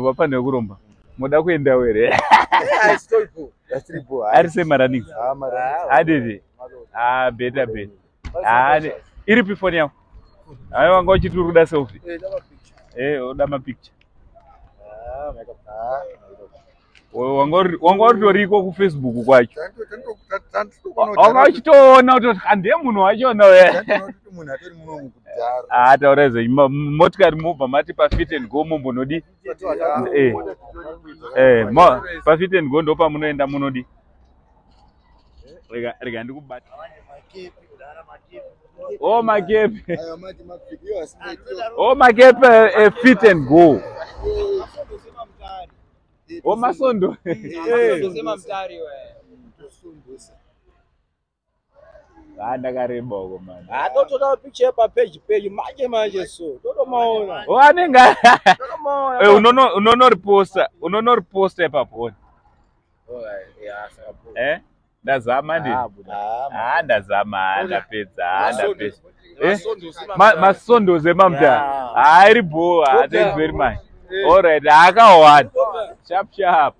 Vafanira kuromba. Moda kuendawo here? Ari sei marunnings? Adidi. Ah, better better. Ah, iripi foni yako? Hayi, wanga uchiti uri kuda selfie. Eh, uda mapicture. Wanga uritoriko kuFacebook kwacho. Wanga uchitoona kuti handiye munhu wachona we. Ah, taura izvo. Motikari mobva mati paFit and Go mombonodi. Eh. Eh, paFit and Go ndopamunoenda munodi. Rega rega ndikubata. Oh, makepe. Oh, makepe Fit and Go. Oh, masondo. Ah, ndakareba uko mani. Ah, totoda picture papeji peji manje manje, so totomaona. Oh, anenge Totomaona. Eh, unonoriposta, unonoriposta ipapo. Eh, ndazama ndi. Ah, ndazama, ah, ndapedza, ah, ndapedza. Eh? Masondos emamta. Ah, iri bho. Ah, thanks very much. All right, akawana. Sharp sharp.